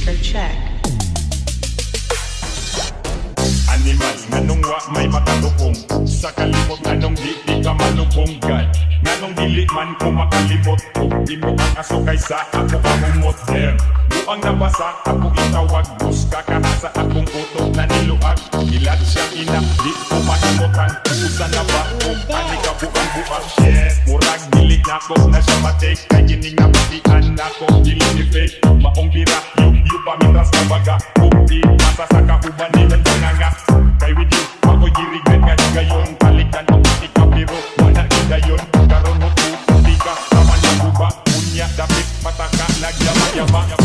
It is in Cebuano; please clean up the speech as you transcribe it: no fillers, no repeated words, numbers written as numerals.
Speaker check. Animal, nganong wa may makatupong sa kalimot? Nganong di ka maluponggan? Nganong dili man ko makalimot kung imo ang aso kaysa ako ang humot? Damn, buang nabasa ako itawag. Buska ka sa akong utok na niluag. Ilat siya ina, di ko mahimutan. Usa na ba kung ani ka buang buang? Shit, murag dili nako na siya ma-take. Kay kining nabatian nako, dili ni fake. Maong bira, you, you pamitras ka baga. Kung di masa sa kauban ni nga. Kay with you, ako'y gi-regret nga higayon. Palitan og ka pero wala gidayon. Karon mo di ka naman naguba. Unya dapit mataka nagyama-yama.